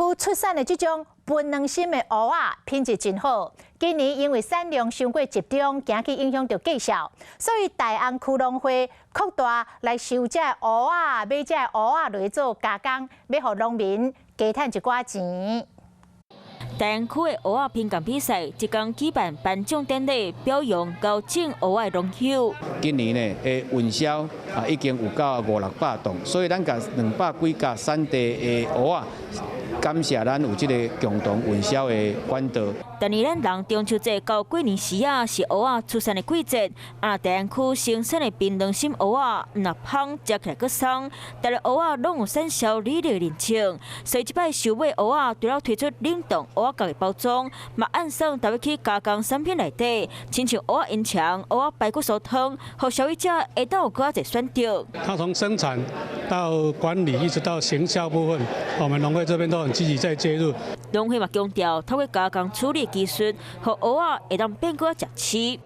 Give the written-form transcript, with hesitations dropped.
區出產的這種檳榔心的芋仔品質真好。今年因為產量傷過集中，驚去影響著價數，所以大安區農會擴大來收這芋仔，買這芋仔來做加工，欲予農民加趁一寡錢。大安區的芋仔評鑑比賽，這工舉辦頒獎典禮，表揚高種芋仔的農友。今年呢，的運銷啊已經有到五六百噸，所以咱共200幾架產地的芋仔，感謝咱有這个共同運銷的管道。逐年咱人中秋節到過年時仔，是芋仔出產的季節。啊，大安區生產的檳榔心芋仔，毋但芳，食起來閣鬆，逐个芋仔攏有產銷履歷認證。所以這擺收買芋仔，除了推出冷凍芋仔角的包裝，嘛按算投入去加工產品內底，親像芋仔煙腸、芋仔排骨酥湯，予消費者會當有閣較濟選擇。它從生產到管理，一直到行銷部分，我們農會這邊都很積極在介入。農會嘛強調，透過加工處理技術，予芋仔會當變閣較食飼。